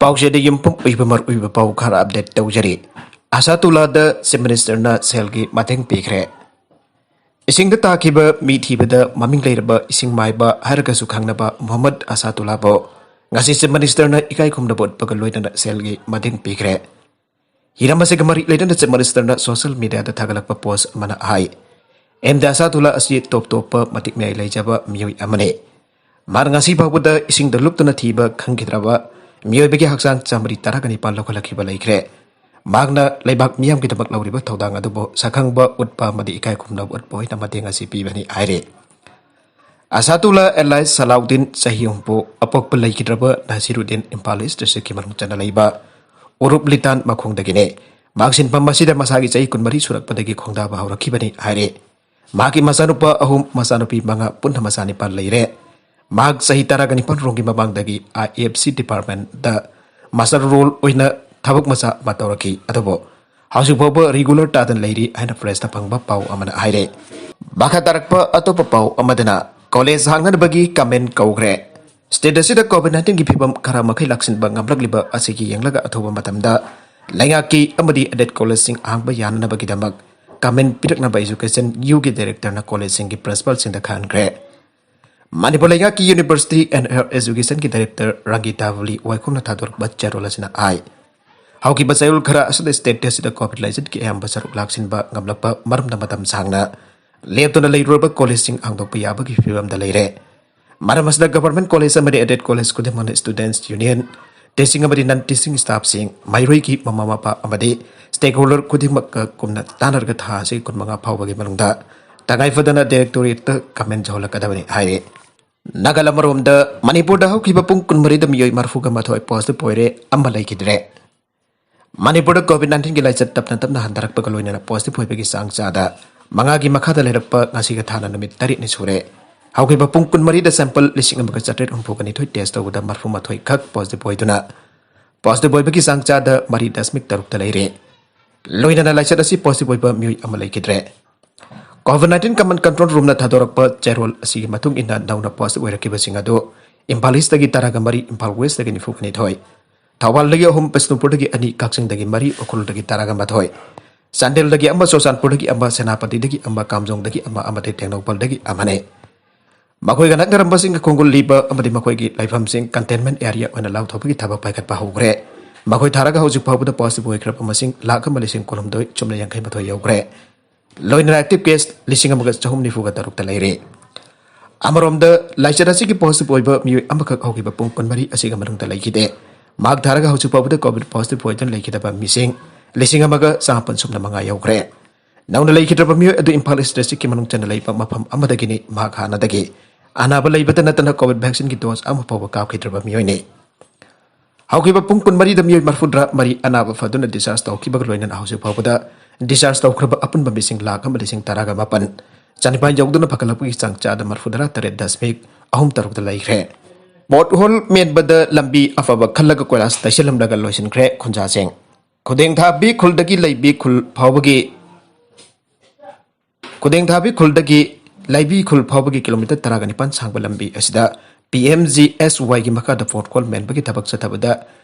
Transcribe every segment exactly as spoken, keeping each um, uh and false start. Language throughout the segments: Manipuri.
ꯄꯥꯎꯆꯦꯗ ꯌꯨꯝꯐꯝ ꯑꯣꯏꯕ ꯃꯔꯨꯑꯣꯏꯕ ꯄꯥꯎ ꯈꯔ ꯑꯞꯗꯦꯠ ꯇꯧꯖꯔꯤ꯫ ꯑꯁꯥꯇꯨꯂꯥꯗ ꯆꯤꯐ ꯃꯤꯅꯤꯁꯇꯔꯅ ꯁꯦꯜꯒꯤ ꯃꯇꯦꯡ ꯄꯤꯈ꯭ꯔꯦ꯫ ꯏꯁꯤꯡꯗ ꯇꯥꯈꯤꯕ ꯃꯤ ꯊꯤꯕꯗ ꯃꯃꯤꯡ ꯂꯩꯔꯕ ꯏꯁꯤꯡ ꯃꯥꯏꯕ ꯍꯥꯏꯔꯒꯁꯨ ꯈꯪꯅꯕ ꯃꯨꯍꯝꯃꯗ ꯑꯁꯥꯇꯨꯂꯥꯕꯨ ꯉꯁꯤ ꯆꯤꯐ ꯃꯤꯅꯤꯁꯇꯔꯅ ꯏꯀꯥꯏ ꯈꯨꯝꯅꯕ ꯎꯠꯄꯒ ꯂꯣꯏꯅꯅ ꯁꯦꯜꯒꯤ ꯃꯇꯦꯡ ꯄꯤꯈ꯭ꯔꯦ꯫ ꯍꯤꯔꯝ ꯑꯁꯤꯒ ꯃꯔꯤ ꯂꯩꯅꯅ ꯆꯤꯐ ꯃꯤꯅꯤꯁꯇꯔꯅ ꯁꯣꯁꯤꯌꯦꯜ ꯃꯤꯗꯤꯌꯥꯗ ꯊꯥꯒꯠꯂꯛꯄ ꯄꯣꯁ ꯑꯃꯅ ꯍꯥꯏ, ꯑꯦꯝꯗꯤ ꯑꯁꯥꯇꯨꯂꯥ ꯑꯁꯤ ꯇꯣꯞ ꯇꯣꯞꯄ ꯃꯇꯤꯛ ꯃꯌꯥꯏ ꯂꯩꯖꯕ ꯃꯤꯑꯣꯏ ꯑꯃꯅꯤ꯫ ꯃꯍꯥꯛ ꯉꯁꯤ ꯐꯥꯎꯕꯗ ꯏꯁꯤꯡꯗ ꯂꯨꯞꯇꯨꯅ ꯊꯤꯕ ꯈꯪꯈꯤꯗ꯭ꯔꯕ ꯃꯤꯑꯣꯏꯕꯒꯤ ꯍꯛꯆꯥꯡ ꯆꯥꯃꯔꯤ ꯇꯔꯥꯒ ꯅꯤꯄꯥꯟ ꯂꯧꯈꯠꯂꯛꯈꯤꯕ ꯂꯩꯈ꯭ꯔꯦ꯫ ꯃꯍꯥꯛꯅ ꯂꯩꯕꯥꯛ ꯃꯤꯌꯥꯝꯒꯤꯗꯃꯛ ꯂꯧꯔꯤꯕ ꯊꯧꯗꯥꯡ ꯑꯗꯨꯕꯨ ꯁꯛꯈꯪꯕ ꯎꯠꯄ ꯑꯃꯗꯤ ꯏꯀꯥꯏ ꯈꯨꯝꯅꯕ ꯎꯠꯄ ꯑꯣꯏꯅ ꯃꯇꯦꯡ ꯑꯁꯤ ꯄꯤꯕꯅꯤ ꯍꯥꯏꯔꯤ꯫ ꯑꯁꯥꯇꯨꯂꯥ ꯑꯦꯂꯥꯏꯁ ꯁꯂꯥꯎꯗꯤꯟ, ꯆꯍꯤ ꯍꯨꯝꯐꯨ, ꯑꯄꯣꯛꯄ ꯂꯩꯈꯤꯗ꯭ꯔꯕ ꯅꯥꯁꯤꯔꯨꯗꯤꯟ ꯏꯝꯐꯥꯜ ꯏꯁ ꯗꯤꯁꯇ꯭ꯔꯤꯛꯀꯤ ꯃꯅꯨꯡ ꯆꯟꯅ ꯂꯩꯕ ꯎꯔꯨꯞ ꯂꯤꯇꯥꯟ ꯃꯈꯣꯡꯗꯒꯤꯅꯤ꯫ ꯃꯍꯥꯛ ꯁꯤꯟꯐꯝ ꯑꯁꯤꯗ ꯃꯁꯥꯒꯤ ꯆꯍꯤ ꯀꯨꯟꯃꯔꯤ ꯁꯨꯔꯛꯄꯗꯒꯤ ꯈꯣꯡꯗꯥꯕ ꯍꯧꯔꯛꯈꯤꯕꯅꯤ ꯍꯥꯏꯔꯤ꯫ ꯃꯍꯥꯛꯀꯤ ꯃꯆꯥꯅꯨꯄꯥ ꯑꯍꯨꯝ, ꯃꯆꯥꯅꯨꯄꯤ ꯃꯉꯥ, ꯄꯨꯟꯅ ꯃꯆꯥ ꯅꯤꯄꯥꯜ ꯂꯩꯔꯦ꯫ ꯃꯍꯥꯛ ꯆꯍꯤ ꯇꯔꯥꯒ ꯅꯤꯄꯥꯜ ꯔꯣꯝꯒꯤ ꯃꯃꯥꯡꯗꯒꯤ ꯑꯥꯏ ꯑꯦꯐ ꯁꯤ ꯗꯤꯄꯥꯔꯠꯃꯦꯟꯗ ꯃꯥꯁꯇꯔ ꯔꯣꯜ ꯑꯣꯏꯅ ꯊꯕꯛ ꯃꯆꯥ ꯑꯃ ꯇꯧꯔꯛꯈꯤ, ꯑꯗꯨꯕꯨ ꯍꯧꯖꯤꯛ ꯐꯥꯎꯕ ꯔꯤꯒꯨꯂꯔ ꯇꯥꯗꯅ ꯂꯩꯔꯤ ꯍꯥꯏꯅ ꯄ꯭ꯔꯦꯁꯇ ꯐꯪꯕ ꯄꯥꯎ ꯑꯃꯅ ꯍꯥꯏꯔꯦ꯫ ꯃꯈꯥ ꯇꯥꯔꯛꯄ ꯑꯇꯣꯞꯄ ꯄꯥꯎ ꯑꯃꯗꯅ, ꯀꯣꯂꯦꯖ ꯍꯥꯡꯅꯅꯕꯒꯤ ꯀꯃꯦꯟ ꯀꯧꯈ꯭ꯔꯦ꯫ ꯁ꯭ꯇꯦꯠ ꯑꯁꯤꯗ ꯀꯣꯚꯤꯗ ꯅꯥꯏꯟꯇꯤꯟꯒꯤ ꯐꯤꯕꯝ ꯈꯔ ꯃꯈꯩ ꯂꯥꯛꯁꯤꯟꯕ ꯉꯝꯂꯛꯂꯤꯕ ꯑꯁꯤꯒꯤ ꯌꯦꯡꯂꯒ ꯑꯊꯨꯕ ꯃꯇꯝꯗ ꯂꯩꯉꯥꯛꯀꯤ ꯑꯃꯗꯤ ꯑꯦꯗꯦꯗ ꯀꯣꯂꯦꯖꯁꯤꯡ ꯍꯥꯡꯕ ꯌꯥꯅꯅꯕꯒꯤꯗꯃꯛ ꯀꯃꯦꯟ ꯄꯤꯔꯛꯅꯕ ꯏꯖꯨꯀꯦꯁꯟ ꯌꯨꯒꯤ ꯗꯥꯏꯔꯦꯛꯇꯔꯅ ꯀꯣꯂꯦꯖꯁꯤꯡꯒꯤ ꯄ꯭ꯔꯤꯟꯁꯤꯄꯥꯜꯁꯤꯡꯗ ꯈꯪꯍꯟꯈ꯭ꯔꯦ꯫ ꯃꯅꯤꯄꯨꯔ ꯂꯩꯉꯥꯛꯀꯤ ꯌꯨꯅꯤꯚꯔꯁꯤꯇꯤ ꯑꯦꯟ ꯍꯥꯌꯔ ꯑꯦꯖꯨꯀꯦꯁꯟꯒꯤ ꯗꯥꯏꯔꯦꯛꯇꯔ ꯔꯪꯒꯤꯇꯥꯕꯂꯤ ꯋꯥꯏꯈꯣꯝꯅ ꯊꯥꯗꯣꯔꯛꯄ ꯆꯦꯔꯣꯜ ꯑꯁꯤꯅ ꯍꯥꯏ, ꯍꯧꯈꯤꯕ ꯆꯌꯣꯜ ꯈꯔ ꯑꯁꯤꯗ ꯁ꯭ꯇꯦꯠ ꯑꯁꯤꯗ ꯀꯣꯚꯤꯗ ꯂꯥꯏꯆꯠꯀꯤ ꯑꯌꯥꯝꯕ ꯁꯔꯨꯛ ꯂꯥꯛꯁꯤꯟꯕ ꯉꯝꯂꯛꯄ ꯃꯔꯝꯅ ꯃꯇꯝ ꯁꯥꯡꯅ ꯂꯦꯞꯇꯨꯅ ꯂꯩꯔꯨꯔꯕ ꯀꯣꯂꯦꯖꯁꯤꯡ ꯍꯥꯡꯗꯣꯛꯄ ꯌꯥꯕꯒꯤ ꯐꯤꯕꯝꯗ ꯂꯩꯔꯦ꯫ ꯃꯔꯝ ꯑꯁꯤꯗ ꯒꯚꯔꯟꯃꯦꯟꯠ ꯀꯣꯂꯦꯖ ꯑꯃꯗꯤ ꯑꯦꯗꯦꯗ ꯀꯣꯂꯦꯖ ꯈꯨꯗꯤꯡꯃꯛꯅ ꯁ꯭ꯇꯨꯗꯦꯟꯠꯁ ꯌꯨꯅꯤꯌꯟ, ꯇꯤꯆꯤꯡ ꯑꯃꯗꯤ ꯅꯟ ꯇꯤꯆꯤꯡ ꯁ꯭ꯇꯥꯐꯁꯤꯡ, ꯃꯍꯩꯔꯣꯏꯒꯤ ꯃꯃꯥ ꯃꯄꯥ ꯑꯃꯗꯤ ꯁ꯭ꯇꯦꯛꯍꯣꯜꯗꯔ ꯈꯨꯗꯤꯡꯃꯛꯀ ꯀꯨꯝꯅ ꯇꯥꯟꯅꯔꯒ ꯊꯥ ꯑꯁꯤꯒꯤ ꯀꯨꯟꯃꯉꯥ ꯐꯥꯎꯕꯒꯤ ꯃꯅꯨꯡꯗ ꯇꯉꯥꯏ ꯐꯗꯅ ꯗꯥꯏꯔꯦꯛꯇꯣꯔꯦꯠꯇ ꯀꯃꯦꯟ ꯌꯧꯍꯜꯂꯛꯀꯗꯕꯅꯤ ꯍꯥꯏꯔꯤ꯫ ꯅꯥꯒꯥꯂꯦꯟ ꯑꯃꯔꯣꯝꯗ, ꯃꯅꯤꯄꯨꯔꯗ ꯍꯧꯈꯤꯕ ꯄꯨꯡ ꯀꯨꯟꯃꯔꯤꯗ ꯃꯤꯑꯣꯏ ꯃꯔꯤꯐꯨꯒ ꯃꯥꯊꯣꯏ ꯄꯣꯖꯤꯇꯤꯚ ꯑꯣꯏꯔꯦ, ꯑꯃ ꯂꯩꯈꯤꯗ꯭ꯔꯦ꯫ ꯃꯅꯤꯄꯨꯔꯗ ꯀꯣꯚꯤꯗ ꯅꯥꯏꯟꯇꯤꯟꯒꯤ ꯂꯥꯏꯆꯠ ꯇꯞꯅ ꯇꯞꯅ ꯍꯟꯊꯔꯛꯄꯒ ꯂꯣꯏꯅꯅ ꯄꯣꯖꯤꯇꯤꯚ ꯑꯣꯏꯕꯒꯤ ꯆꯥꯡ ꯆꯥꯗ ꯃꯉꯥꯒꯤ ꯃꯈꯥꯗ ꯂꯩꯔꯛꯄ ꯉꯁꯤꯒ ꯊꯥꯅ ꯅꯨꯃꯤꯠ ꯇꯔꯦꯠꯅꯤ ꯁꯨꯔꯦ꯫ ꯍꯧꯈꯤꯕ ꯄꯨꯡ ꯀꯨꯟꯃꯔꯤꯗ ꯁꯦꯝꯄꯜ ꯂꯤꯁꯤꯡ ꯑꯃꯒ ꯆꯥꯇ꯭ꯔꯦꯠ ꯍꯨꯝꯐꯨꯒ ꯅꯤꯊꯣꯏ ꯇꯦꯁ ꯇꯧꯕꯗ ꯃꯔꯤꯐꯨ ꯃꯥꯊꯣꯏ ꯈꯛ ꯄꯣꯖꯤꯇꯤꯚ ꯑꯣꯏꯗꯨꯅ ꯄꯣꯖꯤꯇꯤꯚ ꯑꯣꯏꯕꯒꯤ ꯆꯥꯡ ꯆꯥꯗ ꯃꯔꯤ ꯗꯁꯃꯤꯛ ꯇꯔꯨꯛꯇ ꯂꯩꯔꯦ꯫ ꯂꯣꯏꯅꯅ ꯂꯥꯏꯆꯠ ꯑꯁꯤ ꯄꯣꯖꯤꯇꯤꯚ ꯑꯣꯏꯕ ꯃꯤꯑꯣꯏ ꯑꯃ ꯂꯩꯈꯤꯗ꯭ꯔꯦ꯫ ꯀꯣꯚꯤꯗ ꯅꯥꯏꯟꯇꯤꯟ ꯀꯃꯟ ꯀꯟꯇ꯭ꯔꯣꯜ ꯔꯨꯝꯅ ꯊꯥꯗꯣꯔꯛꯄ ꯆꯦꯔꯣꯜ ꯑꯁꯤꯒꯤ ꯃꯇꯨꯡ ꯏꯟꯅ ꯅꯧꯅ ꯄꯣꯖꯤꯇꯤꯚ ꯑꯣꯏꯔꯛꯈꯤꯕꯁꯤꯡ ꯑꯗꯨ ꯏꯝꯐꯥꯜ ꯏꯁꯇꯒꯤ ꯇꯔꯥꯒ ꯃꯔꯤ, ꯏꯝꯐꯥꯜ ꯋꯦꯁꯇꯒꯤ ꯅꯤꯐꯨꯒ ꯅꯤꯊꯣꯏ, ꯊꯧꯕꯥꯜꯗꯒꯤ ꯑꯍꯨꯝ, ꯕꯤꯁꯅꯨꯄꯨꯔꯗꯒꯤ ꯑꯅꯤ, ꯀꯛꯆꯤꯡꯗꯒꯤ ꯃꯔꯤ, ꯎꯈ꯭ꯔꯨꯜꯗꯒꯤ ꯇꯔꯥꯒ ꯃꯥꯊꯣꯏ, ꯆꯥꯟꯗꯦꯜꯗꯒꯤ ꯑꯃ, ꯆꯨꯔꯆꯥꯟꯄꯨꯔꯗꯒꯤ ꯑꯃ, ꯁꯦꯅꯥꯄꯇꯤꯗꯒꯤ ꯑꯃ, ꯀꯥꯝꯖꯣꯡꯗꯒꯤ ꯑꯃ ꯑꯃꯗꯤ ꯇꯦꯡꯅꯧꯄꯜꯗꯒꯤ ꯑꯃꯅꯤ꯫ ꯃꯈꯣꯏꯒ ꯅꯛꯅꯔꯝꯕꯁꯤꯡꯒ ꯈꯣꯡꯒꯨꯜ ꯂꯤꯕ ꯑꯃꯗꯤ ꯃꯈꯣꯏꯒꯤ ꯂꯩꯐꯝꯁꯤꯡ containment area ꯑꯣꯏꯅ ꯂꯥꯎꯊꯣꯛꯄꯒꯤ ꯊꯕꯛ ꯄꯥꯏꯈꯠꯄ ꯍꯧꯈ꯭ꯔꯦ꯫ ꯃꯈꯣꯏ ꯊꯥꯔꯒ ꯍꯧꯖꯤꯛ ꯐꯥꯎꯕꯗ positive ꯑꯣꯏꯈ꯭ꯔꯕ ꯃꯁꯤꯡ ꯂꯥꯈ ꯑꯃ ꯂꯤꯁꯤꯡ ꯀꯨꯟꯍꯨꯝꯗꯣꯏ ꯆꯨꯝꯅ ꯌꯥꯡꯈꯩ ꯃꯥꯊꯣꯏ ꯌꯧꯈ꯭ꯔꯦ꯫ ꯂꯣꯏꯅꯅ active case ꯂꯤꯁꯤꯡ ꯑꯃꯒ ꯆꯍꯨꯝ ꯅꯤꯐꯨꯒ ꯇꯔꯨꯛꯇ ꯂꯩꯔꯦ꯫ ꯑꯃꯔꯣꯝꯗ, ꯂꯥꯏꯆꯠ ꯑꯁꯤꯒꯤ positive ꯑꯣꯏꯕ ꯃꯤꯑꯣꯏ ꯑꯃꯈꯛ ꯍꯧꯈꯤꯕ ꯄꯨꯡ ꯀꯨꯟꯃꯔꯤ ꯑꯁꯤꯒꯤ ꯃꯅꯨꯡꯗ ꯂꯩꯈꯤꯗꯦ꯫ ꯃꯍꯥꯛ ꯊꯥꯔꯒ ꯍꯧꯖꯤꯛ ꯐꯥꯎꯕꯗ COVID positive ꯑꯣꯏꯗꯨꯅ ꯂꯩꯈꯤꯗꯕ ꯃꯤꯁꯤꯡ ꯂꯤꯁꯤꯡ ꯑꯃꯒ ꯆꯥꯃꯥꯄꯟ ꯁꯨꯞꯅ ꯃꯉꯥ ꯌꯧꯈ꯭ꯔꯦ꯫ ꯅꯧꯅ ꯂꯩꯈꯤꯗ꯭ꯔꯕ ꯃꯤꯑꯣꯏ ꯑꯗꯨ ꯏꯝꯐꯥꯜ East district ꯀꯤ ꯃꯅꯨꯡ ꯆꯟꯅ ꯂꯩꯕ ꯃꯐꯝ ꯑꯃꯗꯒꯤꯅꯤ꯫ ꯃꯍꯥꯛ ꯍꯥꯟꯅꯗꯒꯤ ꯑꯅꯥꯕ ꯂꯩꯕꯇ ꯅꯠꯇꯅ COVID vaccine ꯒꯤ dose ꯑꯃ ꯐꯥꯎꯕ ꯀꯥꯞꯈꯤꯗ꯭ꯔꯕ ꯃꯤꯑꯣꯏꯅꯤ꯫ ꯍꯧꯈꯤꯕ ꯄꯨꯡ ꯀꯨꯟꯃꯔꯤꯗ ꯃꯤꯑꯣꯏ ꯃꯔꯤꯐꯨꯇꯔꯥ ꯃꯔꯤ ꯑꯅꯥꯕ ꯐꯗꯨꯅ discharge ꯇꯧꯈꯤꯕꯒ ꯂꯣꯏꯅꯅ ꯍꯧꯖꯤꯛ ꯐꯥꯎꯕꯗ discharge ꯇꯧꯈ꯭ꯔꯕ ꯑꯄꯨꯟꯕ ꯃꯤꯁꯤꯡ ꯂꯥꯈ ꯑꯃ ꯂꯤꯁꯤꯡ ꯇꯔꯥꯒ ꯃꯥꯄꯟ ꯆꯅꯤꯄꯥꯟ ꯌꯧꯗꯨꯅ ꯐꯒꯠꯂꯛꯄꯒꯤ ꯆꯥꯡ ꯆꯥꯗ ꯃꯔꯤꯐꯨꯇꯔꯥ ꯇꯔꯦꯠ ꯗꯁꯃꯤꯛ ꯑꯍꯨꯝ ꯇꯔꯨꯛꯇ ꯂꯩꯈ꯭ꯔꯦ꯫ Pothole ꯃꯦꯟꯕꯗ ꯂꯝꯕꯤ ꯑꯐꯕ ꯈꯜꯂꯒ ꯀꯣꯏꯂꯥꯁ ꯇꯩꯁꯤꯜꯂꯝꯂꯒ ꯂꯣꯏꯁꯤꯟꯈ꯭ꯔꯦ ꯈꯨꯟꯖꯥꯁꯤꯡ꯫ ꯈꯨꯗꯦꯡꯊꯥꯕꯤ ꯈꯨꯜꯗꯒꯤ ꯂꯩꯕꯤ ꯈꯨꯜ ꯐꯥꯎꯕꯒꯤ ꯈꯨꯗꯦꯡꯊꯥꯕꯤ ꯈꯨꯜꯗꯒꯤ ꯂꯩꯕꯤ ꯈꯨꯜ ꯐꯥꯎꯕꯒꯤ kilometre ꯇꯔꯥꯒ ꯅꯤꯄꯥꯟ ꯁꯥꯡꯕ ꯂꯝꯕꯤ ꯑꯁꯤꯗ P M G S Y ꯒꯤ ꯃꯈꯥꯗ pothole ꯃꯦꯟꯕꯒꯤ ꯊꯕꯛ ꯆꯠꯊꯕꯗ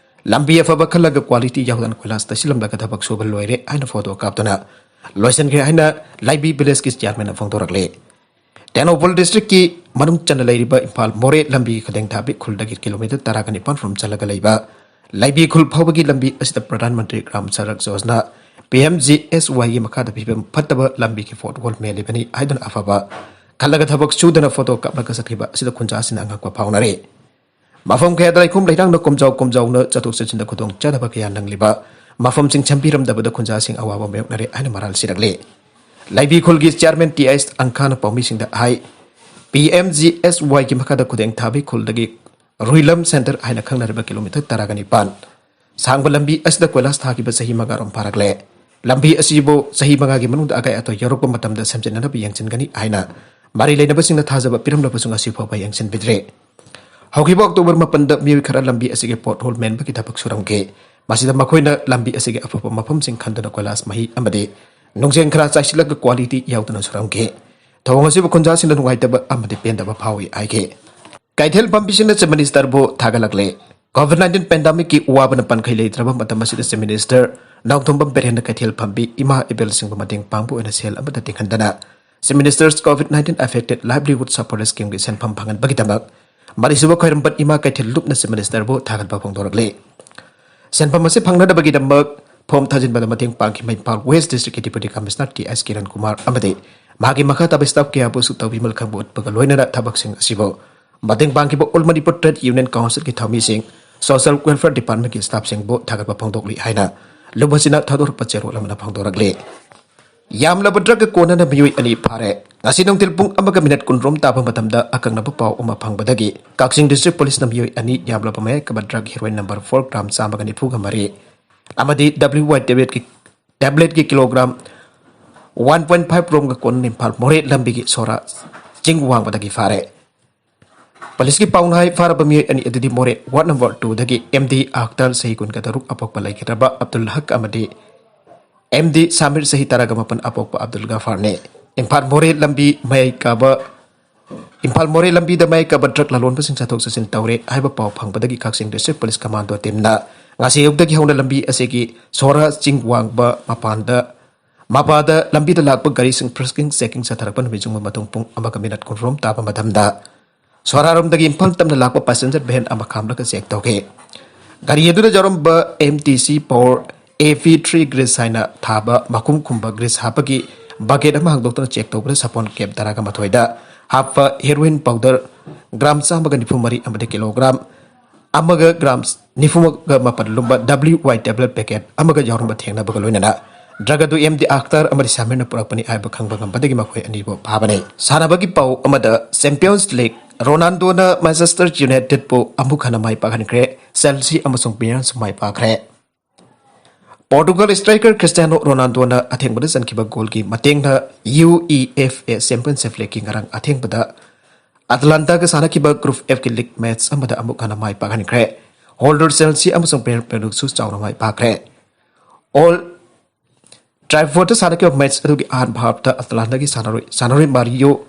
ꯂꯝꯕꯤ ꯑꯐꯕ ꯈꯜꯂꯒ quality ꯌꯥꯎꯗꯅ ꯀꯣꯏꯂꯥꯁ ꯇꯩꯁꯤꯜꯂꯝꯂꯒ ꯊꯕꯛ ꯁꯨꯕ ꯂꯣꯏꯔꯦ ꯍꯥꯏꯅ ꯐꯣꯇꯣ ꯀꯥꯞꯇꯨꯅ ꯂꯣꯏꯁꯤꯟꯈ꯭ꯔꯦ ꯍꯥꯏꯅ ꯂꯩꯕꯤ village ꯀꯤ chairman ꯅ ꯐꯣꯡꯗꯣꯔꯛꯂꯤ꯫ ꯇꯦꯡꯅꯧꯄꯜ district ꯀꯤ ꯃꯅꯨꯡ ꯆꯟꯅ ꯂꯩꯔꯤꯕ ꯏꯝꯐꯥꯜ ꯃꯣꯔꯦ ꯂꯝꯕꯤꯒꯤ ꯈꯨꯗꯦꯡꯊꯥꯕꯤ ꯈꯨꯜꯗꯒꯤ kilometre ꯇꯔꯥꯒ ꯅꯤꯄꯥꯟ ꯔꯣꯝ ꯆꯠꯂꯒ ꯂꯩꯕ ꯂꯩꯕꯤ ꯈꯨꯜ ꯐꯥꯎꯕꯒꯤ ꯂꯝꯕꯤ ꯑꯁꯤꯗ Pradhan Mantri Gram Sadak Yojana, P M G S Y ꯒꯤ ꯃꯈꯥꯗ ꯐꯤꯕꯝ ꯐꯠꯇꯕ ꯂꯝꯕꯤꯒꯤ pothole ꯃꯦꯜꯂꯤꯕꯅꯤ ꯍꯥꯏꯗꯨꯅ ꯑꯐꯕ ꯈꯜꯂꯒ ꯊꯕꯛ ꯁꯨꯗꯅ ꯐꯣꯇꯣ ꯀꯥꯞꯂꯒ ꯆꯠꯈꯤꯕ ꯑꯁꯤꯗ ꯈꯨꯟꯖꯥꯁꯤꯡꯅ ꯑꯉꯛꯄ ꯐꯥꯎꯅꯔꯤ꯫ ꯃꯐꯝ ꯀꯌꯥꯗ ꯂꯩꯈꯣꯝ ꯂꯩꯅꯥꯡꯅ ꯀꯣꯝꯖꯥꯎ ꯀꯣꯝꯖꯥꯎꯅ ꯆꯠꯊꯣꯛ ꯆꯠꯁꯤꯟꯗ ꯈꯨꯗꯣꯡ ꯆꯥꯗꯕ ꯀꯌꯥ ꯅꯪꯂꯤꯕ ꯃꯐꯝꯁꯤꯡ ꯁꯦꯝꯕꯤꯔꯝꯗꯕꯗ ꯈꯨꯟꯖꯥꯁꯤꯡ ꯑꯋꯥꯕ ꯃꯥꯌꯣꯛꯅꯔꯦ ꯍꯥꯏꯅ ꯃꯔꯥꯜ ꯁꯤꯔꯛꯂꯤ꯫ ꯂꯩꯕꯤ ꯈꯨꯜꯒꯤ chairman T S ꯑꯪꯈꯥꯅ ꯄꯥꯎꯃꯤꯁꯤꯡꯗ ꯍꯥꯏ, P M G S Y ꯒꯤ ꯃꯈꯥꯗ ꯈꯨꯗꯦꯡ ꯊꯥꯕꯤ ꯈꯨꯜꯗꯒꯤ ꯔꯨꯏꯂꯝ centre ꯍꯥꯏꯅ ꯈꯪꯅꯔꯤꯕ kilometre ꯇꯔꯥꯒ ꯅꯤꯄꯥꯟ ꯁꯥꯡꯕ ꯂꯝꯕꯤ ꯑꯁꯤꯗ ꯀꯣꯏꯂꯥꯁ ꯊꯥꯈꯤꯕ ꯆꯍꯤ ꯃꯉꯥꯔꯣꯝ ꯐꯥꯔꯛꯂꯦ꯫ ꯂꯝꯕꯤ ꯑꯁꯤꯕꯨ ꯆꯍꯤ ꯃꯉꯥꯒꯤ ꯃꯅꯨꯡꯗ ꯑꯀꯥꯏ ꯑꯇꯣꯏ ꯌꯧꯔꯛꯄ ꯃꯇꯝꯗ ꯁꯦꯝꯖꯤꯟꯅꯅꯕ ꯌꯦꯡꯁꯤꯟꯒꯅꯤ ꯍꯥꯏꯅ ꯃꯔꯤ ꯂꯩꯅꯕꯁꯤꯡꯅ ꯊꯥꯖꯕ ꯄꯤꯔꯝꯂꯕꯁꯨ ꯉꯁꯤ ꯐꯥꯎꯕ ꯌꯦꯡꯁꯤꯟꯕꯤꯗ꯭ꯔꯦ꯫ ꯍꯧꯈꯤꯕ October ꯃꯥꯄꯟꯗ ꯃꯤꯑꯣꯏ ꯈꯔ ꯂꯝꯕꯤ ꯑꯁꯤꯒꯤ pothole ꯃꯦꯟꯕꯒꯤ ꯊꯕꯛ ꯁꯨꯔꯝꯈꯤ꯫ ꯃꯁꯤꯗ ꯃꯈꯣꯏꯅ ꯂꯝꯕꯤ ꯑꯁꯤꯒꯤ ꯑꯐꯕ ꯃꯐꯝꯁꯤꯡ ꯈꯟꯗꯨꯅ ꯀꯣꯏꯂꯥꯁ ꯃꯍꯤ ꯑꯃꯗꯤ ꯅꯨꯡꯖꯦꯡ ꯈꯔ ꯆꯥꯏꯁꯤꯜꯂꯒ quality ꯌꯥꯎꯗꯅ ꯁꯨꯔꯝꯈꯤ꯫ ꯊꯧꯑꯣꯡ ꯑꯁꯤꯕꯨ ꯈꯨꯟꯖꯥꯁꯤꯡꯅ ꯅꯨꯡꯉꯥꯏꯇꯕ ꯑꯃꯗꯤ ꯄꯦꯟꯗꯕ ꯐꯥꯎꯏ ꯍꯥꯏꯈꯤ꯫ ꯀꯩꯊꯦꯜ ꯐꯝꯕꯤꯁꯤꯡꯅ Chief Minister ꯕꯨ ꯊꯥꯒꯠꯂꯛꯂꯦ꯫ COVID nineteen pandemic ꯀꯤ ꯋꯥꯕꯅ ꯄꯟꯈꯩ ꯂꯩꯇ꯭ꯔꯕ ꯃꯇꯝ ꯑꯁꯤꯗ Chief Minister ꯅꯣꯡꯊꯣꯝꯕꯝ ꯕꯤꯔꯦꯟꯅ ꯀꯩꯊꯦꯜ ꯐꯝꯕꯤ ꯏꯃꯥ ꯏꯕꯦꯜꯁꯤꯡꯕꯨ ꯃꯇꯦꯡ ꯄꯥꯡꯕ ꯑꯣꯏꯅ ꯁꯦꯜ ꯑꯃꯠꯇ ꯇꯤꯡꯍꯟꯗꯅ Chief Minister's COVID nineteen Affected Livelihood Support Scheme ꯒꯤ ꯁꯦꯟꯐꯝ ꯐꯪꯍꯟꯕꯒꯤꯗꯃꯛ ꯃꯔꯤꯁꯨꯕ ꯈ꯭ꯋꯥꯏꯔꯝꯕꯟ ꯏꯃꯥ ꯀꯩꯊꯦꯜ ꯂꯨꯞꯅ Chief Minister ꯕꯨ ꯊꯥꯒꯠꯄ ꯐꯣꯡꯗꯣꯔꯛꯂꯤ꯫ ꯁꯦꯟꯐꯝ ꯑꯁꯤ ꯐꯪꯅꯅꯕꯒꯤꯗꯃꯛ form ꯊꯥꯖꯤꯟꯕꯗ ꯃꯇꯦꯡ ꯄꯥꯡꯈꯤꯕ ꯏꯝꯐꯥꯜ West District ꯀꯤ Deputy Commissioner ꯇꯤ ꯑꯦꯁ ꯀꯤꯔꯟ ꯀꯨꯃꯥꯔ ꯑꯃꯗꯤ ꯃꯍꯥꯛꯀꯤ ꯃꯈꯥ ꯇꯥꯕ staff ꯀꯌꯥꯕꯨꯁꯨ ꯇꯧꯕꯤꯃꯜ ꯈꯪꯕ ꯎꯠꯄꯒ ꯂꯣꯏꯅꯅ ꯊꯕꯛꯁꯤꯡ ꯑꯁꯤꯕꯨ ꯃꯇꯦꯡ ꯄꯥꯡꯈꯤꯕ All Manipur Trade Union Council ꯒꯤ ꯊꯧꯃꯤꯁꯤꯡ, Social Welfare Department ꯀꯤ staff ꯁꯤꯡꯕꯨ ꯊꯥꯒꯠꯄ ꯐꯣꯡꯗꯣꯛꯂꯤ ꯍꯥꯏꯅ ꯂꯨꯕꯁꯤꯅ ꯊꯥꯗꯣꯔꯛꯄ ꯆꯦꯔꯣꯜ ꯑꯃꯅ ꯐꯣꯡꯗꯣꯔꯛꯂꯤ꯫ ꯌꯥꯝꯂꯕ drug ꯀ ꯀꯣꯟꯅꯅ ꯃꯤꯑꯣꯏ ꯑꯅꯤ ꯐꯥꯔꯦ꯫ ꯉꯁꯤ ꯅꯨꯡꯊꯤꯜ ꯄꯨꯡ ꯑꯃꯒ minute ꯀꯨꯟꯔꯣꯝ ꯇꯥꯕ ꯃꯇꯝꯗ ꯑꯀꯛꯅꯕ ꯄꯥꯎ ꯑꯃ ꯐꯪꯕꯗꯒꯤ ꯀꯛꯆꯤꯡ District Police ꯅ ꯃꯤꯑꯣꯏ ꯑꯅꯤ ꯌꯥꯝꯂꯕ ꯃꯌꯥꯏ ꯀꯥꯕ drug heroin number four gram ꯆꯥꯝꯃꯒ ꯅꯤꯐꯨꯒ ꯃꯔꯤ ꯑꯃꯗꯤ W Y tablet ꯀꯤ, tablet ꯀꯤ kilogram one point five ꯔꯣꯝꯒ ꯀꯣꯟꯅ ꯏꯝꯐꯥꯜ ꯃꯣꯔꯦ ꯂꯝꯕꯤꯒꯤ ꯁꯣꯔꯥ ꯆꯤꯡ ꯋꯥꯡꯕꯗꯒꯤ ꯐꯥꯔꯦ꯫ Police ꯀꯤ ꯄꯥꯎꯅ ꯍꯥꯏ, ꯐꯥꯔꯕ ꯃꯤꯑꯣꯏ ꯑꯅꯤ ꯑꯗꯨꯗꯤ ꯃꯣꯔꯦ ward number two ꯗꯒꯤ M D ꯑꯈꯇꯔ ꯆꯍꯤ ꯀꯨꯟꯒ ꯇꯔꯨꯛ ꯑꯄꯣꯛꯄ ꯂꯩꯈꯤꯗ꯭ꯔꯕ ꯑꯕꯗꯨꯜ ꯍꯛ ꯑꯃꯗꯤ M D ꯁꯥꯃꯤꯔ ꯆꯍꯤ ꯇꯔꯥꯒ ꯃꯥꯄꯟ ꯑꯄꯣꯛꯄ ꯑꯕꯗꯨꯜ ꯒꯐꯥꯔꯅꯤ꯫ ꯏꯝꯐꯥꯜ ꯃꯣꯔꯦ ꯂꯝꯕꯤ ꯃꯌꯥꯏ ꯀꯥꯕ, ꯏꯝꯐꯥꯜ ꯃꯣꯔꯦ ꯂꯝꯕꯤꯗ ꯃꯌꯥꯏ ꯀꯥꯕ drug ꯂꯂꯣꯟꯕꯁꯤꯡ ꯆꯠꯊꯣꯛ ꯆꯠꯁꯤꯟ ꯇꯧꯔꯦ ꯍꯥꯏꯕ ꯄꯥꯎ ꯐꯪꯕꯗꯒꯤ ꯀꯛꯆꯤꯡ District Police Commando team ꯅ ꯉꯁꯤ ꯑꯌꯨꯛꯇꯒꯤ ꯍꯧꯅ ꯂꯝꯕꯤ ꯑꯁꯤꯒꯤ ꯁꯣꯔꯥ ꯆꯤꯡ ꯋꯥꯡꯕ ꯃꯄꯥꯟꯗ ꯃꯄꯥꯗ ꯂꯝꯕꯤꯗ ꯂꯥꯛꯄ ꯒꯥꯔꯤꯁꯤꯡ frisking checking ꯆꯠꯊꯔꯛꯄ ꯅꯨꯃꯤꯠ ꯆꯨꯡꯕ ꯃꯇꯨꯡ ꯄꯨꯡ ꯑꯃꯒ minute ꯀꯨꯟꯔꯣꯝ ꯇꯥꯕ ꯃꯇꯝꯗ ꯁꯣꯔꯥꯔꯣꯝꯗꯒꯤ ꯏꯝꯐꯥꯜ ꯇꯝꯅ ꯂꯥꯛꯄ passenger van ꯑꯃ ꯈꯥꯝꯂꯒ check ꯇꯧꯈꯤ꯫ ꯒꯥꯔꯤ ꯑꯗꯨꯗ ꯌꯥꯎꯔꯝꯕ M T C Power A P three grease ꯍꯥꯏꯅ ꯊꯥꯕ ꯃꯈꯨꯝ ꯈꯨꯝꯕ grease ꯍꯥꯞꯄꯒꯤ bucket ꯑꯃ ꯍꯥꯡꯗꯣꯛꯇꯨꯅ check ꯇꯧꯕꯗ ꯁꯥꯄꯣꯟ case ꯇꯔꯥꯒ ꯃꯥꯊꯣꯏꯗ ꯍꯥꯞꯄ heroin powder gram ꯆꯥꯝꯃꯒ ꯅꯤꯐꯨ ꯃꯔꯤ ꯑꯃꯗꯤ kilogram ꯑꯃꯒ gram ꯅꯤꯐꯨꯃꯒ ꯃꯥꯄꯟ ꯂꯨꯝꯕ W Y tablet packet ꯑꯃꯒ ꯌꯥꯎꯔꯝꯕ ꯊꯦꯡꯅꯕꯒ ꯂꯣꯏꯅꯅ drug ꯑꯗꯨ M D ꯑꯈꯇꯔ ꯑꯃꯗꯤ ꯁꯥꯃꯤꯔꯅ ꯄꯨꯔꯛꯄꯅꯤ ꯍꯥꯏꯕ ꯈꯪꯕ ꯉꯝꯕꯗꯒꯤ ꯃꯈꯣꯏ ꯑꯅꯤꯕꯨ ꯐꯥꯕꯅꯤ꯫ ꯁꯥꯟꯅꯕꯒꯤ ꯄꯥꯎ ꯑꯃꯗ Champions League, ꯔꯣꯅꯥꯜꯗꯣꯅ Manchester United ꯄꯨ ꯑꯃꯨꯛ ꯍꯟꯅ ꯃꯥꯏ ꯄꯥꯛꯍꯟꯈ꯭ꯔꯦ꯫ Chelsea ꯑꯃꯁꯨꯡ Bayern ꯁꯨ ꯃꯥꯏ ꯄꯥꯛꯈ꯭ꯔꯦ꯫ Portugal striker Cristiano Ronaldoꯅ ꯑꯊꯦꯡꯕꯗ ꯆꯟꯈꯤꯕ goal ꯒꯤ ꯃꯇꯦꯡꯅ UEFA Championship League ꯀꯤ ꯉꯔꯥꯡ ꯑꯊꯦꯡꯕꯗ Atalanta ꯒ ꯁꯥꯟꯅꯈꯤꯕ Group F ꯀꯤ league match ꯑꯃꯗ ꯑꯃꯨꯛ ꯍꯟꯅ ꯃꯥꯏ ꯄꯥꯛꯍꯟꯈ꯭ꯔꯦ꯫ Holder Chelsea ꯑꯃꯁꯨꯡ Bayern Munich ꯁꯨ ꯆꯥꯎꯅ ꯃꯥꯏ ꯄꯥꯛꯈ꯭ꯔꯦ꯫ Old Trafford ꯇ ꯁꯥꯟꯅꯈꯤꯕ match ꯑꯗꯨꯒꯤ ꯑꯍꯥꯟꯕ half ꯇ Atalanta ꯒꯤ ꯁꯥꯟꯅꯔꯣꯏ, ꯁꯥꯟꯅꯔꯣꯏ Mario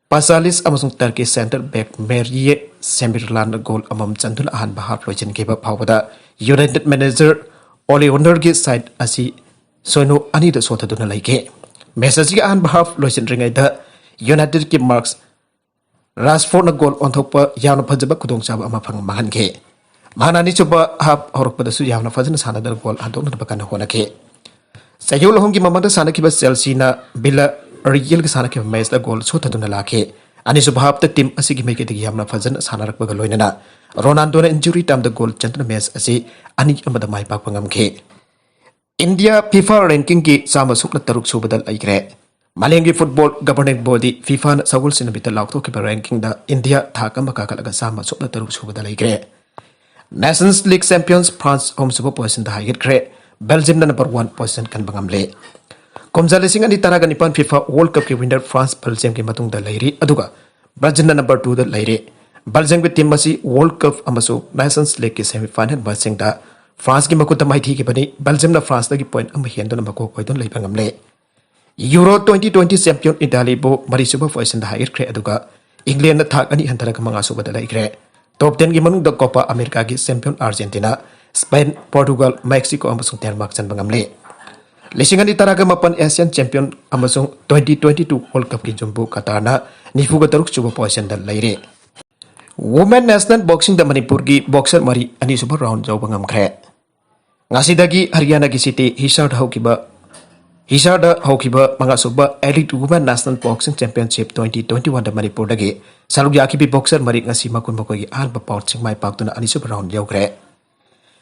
ꯄꯥꯁꯥꯂꯤꯁ ꯑꯃꯁꯨꯡ ꯇꯔꯀꯤ ꯁꯦꯟꯇꯔ ꯕꯦꯛ ꯃꯦꯔꯤꯌꯦ ꯁꯦꯃꯤꯔꯂꯥꯟꯅ ꯒꯣꯜ ꯑꯃꯃꯝ ꯆꯟꯗꯨꯅ ꯑꯍꯥꯟꯕ ꯍꯥꯐ ꯂꯣꯏꯁꯤꯟꯈꯤꯕ ꯐꯥꯎꯕꯗ ꯌꯨꯅꯥꯏꯇꯦꯗ ꯃꯦꯅꯦꯖꯔ ꯑꯣꯂꯤꯋꯟꯗꯔꯒꯤ ꯁꯥꯏꯠ ꯑꯁꯤ ꯁꯣꯏꯅꯣ ꯑꯅꯤꯗ ꯁꯣꯟꯊꯗꯨꯅ ꯂꯩꯈꯤ꯫ ꯃꯦꯆ ꯑꯁꯤꯒꯤ ꯑꯍꯥꯟꯕ ꯍꯥꯐ ꯂꯣꯏꯁꯤꯟꯗ꯭ꯔꯤꯉꯩꯗ ꯌꯨꯅꯥꯏꯇꯦꯗꯀꯤ ꯃꯥꯔꯀꯁ ꯔꯥꯁꯐꯣꯔꯗꯅ ꯒꯣꯜ ꯑꯣꯟꯊꯣꯛꯄ ꯌꯥꯝꯅ ꯐꯖꯕ ꯈꯨꯗꯣꯡꯆꯥꯕ ꯑꯃ ꯐꯪ ꯃꯥꯡꯍꯟꯈꯤ꯫ ꯃꯍꯥꯛꯅ ꯑꯅꯤꯁꯨꯕ ꯍꯥꯐ ꯍꯧꯔꯛꯄꯗꯁꯨ ꯌꯥꯝꯅ ꯐꯖꯅ ꯁꯥꯟꯅꯗꯨꯅ ꯒꯣꯜ ꯍꯟꯗꯣꯛꯅꯅꯕ ꯀꯟꯅ ꯍꯣꯠꯅꯈꯤ꯫ ꯆꯌꯣꯜ ꯑꯍꯨꯝꯒꯤ ꯃꯃꯥꯡꯗ ꯁꯥꯟꯅꯈꯤꯕ ꯆꯦꯜꯁꯤꯅ ꯕꯤꯂꯥ ꯔꯤꯌꯦꯜꯒ ꯁꯥꯟꯅꯈꯤꯕ ꯃꯦꯆꯇ ꯒꯣꯜ ꯁꯣꯠꯊꯗꯨꯅ ꯂꯥꯛꯈꯤ꯫ ꯑꯅꯤꯁꯨꯕ ꯍꯥꯐꯇ ꯇꯤꯝ ꯑꯁꯤꯒꯤ ꯃꯥꯏꯀꯩꯗꯒꯤ ꯌꯥꯝꯅ ꯐꯖꯅ ꯁꯥꯟꯅꯔꯛꯄꯒ ꯂꯣꯏꯅꯅ ꯔꯣꯅꯥꯜꯗꯣꯅ ꯏꯟꯖꯨꯔꯤ ꯇꯥꯏꯝꯗ ꯒꯣꯜ ꯆꯟꯗꯨꯅ ꯃꯦꯆ ꯑꯁꯤ ꯑꯅꯤ ꯑꯃꯗ ꯃꯥꯏ ꯄꯥꯛꯄ ꯉꯝꯈꯤ꯫ ꯏꯟꯗꯤꯌꯥ ꯐꯤꯐꯥ ꯔꯦꯡꯀꯤꯡꯒꯤ ꯆꯥꯝꯃ ꯁꯨꯞꯅ ꯇꯔꯨꯛ ꯁꯨꯕꯗ ꯂꯩꯈ꯭ꯔꯦ꯫ ꯃꯥꯂꯦꯝꯒꯤ ꯐꯨꯠꯕꯣꯜ ꯒꯕꯔꯅꯤꯡ ꯕꯣꯗꯤ ꯐꯤꯐꯥꯅ ꯁꯒꯣꯜꯁꯦꯟ ꯅꯨꯃꯤꯠꯇ ꯂꯥꯎꯊꯣꯛꯈꯤꯕ ꯔꯦꯡꯀꯤꯡꯗ ꯏꯟꯗꯤꯌꯥ ꯊꯥꯛ ꯑꯃ ꯀꯥꯈꯠꯂꯒ ꯆꯥꯝꯃ ꯁꯨꯞꯅ ꯇꯔꯨꯛ ꯁꯨꯕꯗ ꯂꯩꯈ꯭ꯔꯦ꯫ ꯅꯦꯁꯟꯁ ꯂꯤꯒ ꯆꯦꯝꯄꯤꯌꯟꯁ ꯐ꯭ꯔꯥꯟꯁ ꯑꯍꯨꯝꯁꯨꯕ ꯄꯣꯖꯤꯁꯟꯗ ꯍꯥꯏꯒꯠꯈ꯭ꯔꯦ꯫ ꯕꯦꯜꯖꯤꯌꯝꯅ ꯅꯝꯕꯔ ꯋꯥꯟ ꯄꯣꯖꯤꯁꯟ ꯀꯟꯕ ꯉꯝꯂꯦ꯫ ꯀꯨꯝꯖꯥ ꯂꯤꯁꯤꯡ ꯑꯅꯤ ꯇꯔꯥꯒ ꯅꯤꯄꯥꯟ ꯐꯤꯐꯥ ꯋꯥꯔꯜꯗ ꯀꯞꯀꯤ ꯋꯤꯟꯅꯔ ꯐ꯭ꯔꯥꯟꯁ ꯕꯦꯜꯖꯤꯌꯝꯒꯤ ꯃꯇꯨꯡꯗ ꯂꯩꯔꯤ, ꯑꯗꯨꯒ ꯕ꯭ꯔꯥꯖꯤꯜꯅ ꯅꯝꯕꯔ ꯇꯨꯗ ꯂꯩꯔꯤ꯫ ꯕꯦꯜꯖꯤꯌꯝꯒꯤ ꯇꯤꯝ ꯑꯁꯤ ꯋꯥꯔꯜꯗ ꯀꯞ ꯑꯃꯁꯨꯡ ꯅꯦꯁꯟꯁ ꯂꯤꯒꯀꯤ ꯁꯦꯃꯤꯐꯥꯏꯅꯦꯜ ꯃꯦꯆꯁꯤꯡꯗ ꯐ꯭ꯔꯥꯟꯁꯀꯤ ꯃꯈꯨꯠꯇ ꯃꯥꯏꯊꯤꯈꯤꯕꯅꯤ꯫ ꯕꯦꯜꯖꯤꯌꯝꯅ ꯐ꯭ꯔꯥꯟꯁꯇꯒꯤ ꯄꯣꯏꯟꯠ ꯑꯃ ꯍꯦꯟꯗꯨꯅ ꯃꯀꯣꯛ ꯑꯣꯏꯗꯨꯅ ꯂꯩꯕ ꯉꯝꯂꯦ꯫ ꯌꯨꯔꯣ ꯇ꯭ꯋꯦꯟꯇꯤ ꯇ꯭ꯋꯦꯟꯇꯤ ꯆꯦꯝꯄꯤꯌꯟ ꯏꯇꯥꯂꯤꯕꯨ ꯃꯔꯤꯁꯨꯕ ꯄꯣꯖꯤꯁꯟꯗ ꯍꯥꯏꯒꯠꯈ꯭ꯔꯦ, ꯑꯗꯨꯒ ꯏꯪꯂꯦꯟꯅ ꯊꯥꯛ ꯑꯅꯤ ꯍꯟꯊꯔꯒ ꯃꯉꯥꯁꯨꯕꯗ ꯂꯩꯈ꯭ꯔꯦ꯫ ꯇꯣꯞ ꯇꯦꯟꯒꯤ ꯃꯅꯨꯡꯗ ꯀꯣꯄꯥ ꯑꯃꯦꯔꯤꯀꯥꯒꯤ champion Argentina, Spain, Portugal, Mexico ꯑꯃꯁꯨꯡ ꯗꯦꯟꯃꯥꯔꯛ ꯆꯟꯕ ꯉꯝꯂꯦ꯫ ꯂꯤꯁꯤꯡ ꯑꯅꯤ ꯇꯔꯥꯒ ꯃꯥꯄꯟ ꯑꯦꯁꯤꯌꯥꯟ ꯆꯦꯝꯄꯤꯌꯟ ꯑꯃꯁꯨꯡ ꯇ꯭ꯋꯦꯟꯇꯤ ꯇ꯭ꯋꯦꯟꯇꯤ ꯇꯨ ꯋꯥꯔꯜꯗ ꯀꯞꯀꯤ ꯖꯨꯝꯕꯣ ꯀꯇꯥꯔꯅ ꯅꯤꯐꯨꯒ ꯇꯔꯨꯛ ꯁꯨꯕ ꯄꯣꯖꯤꯁꯟꯗ ꯂꯩꯔꯦ꯫ ꯋꯨꯃꯦꯟ ꯅꯦꯁꯅꯦꯜ ꯕꯣꯛꯁꯤꯡꯗ ꯃꯅꯤꯄꯨꯔꯒꯤ ꯕꯣꯛꯁꯔ ꯃꯔꯤ ꯑꯅꯤꯁꯨꯕ ꯔꯥꯎꯟ ꯌꯧꯕ ꯉꯝꯈ꯭ꯔꯦ꯫ ꯉꯁꯤꯗꯒꯤ ꯍꯔꯤꯌꯥꯅꯥꯒꯤ ꯁꯤꯇꯤ ꯍꯤꯁꯥꯔꯗ ꯍꯧꯈꯤꯕ, ꯍꯤꯁꯥꯔꯗ ꯍꯧꯈꯤꯕ ꯃꯉꯥꯁꯨꯕ elite women national boxing championship twenty twenty ꯋꯥꯟꯗ ꯃꯅꯤꯄꯨꯔꯗꯒꯤ ꯁꯔꯨꯛ ꯌꯥꯈꯤꯕꯤ ꯕꯣꯛꯁꯔ ꯃꯔꯤ ꯉꯁꯤ ꯃꯈꯣꯏ ꯃꯈꯣꯏꯒꯤ ꯑꯍꯥꯟꯕ ꯕꯥꯎꯠꯁꯤꯡ ꯃꯥꯏ ꯄꯥꯛꯇꯨꯅ ꯑꯅꯤꯁꯨꯕ ꯔꯥꯎꯟ ꯌꯧꯈ꯭ꯔꯦ꯫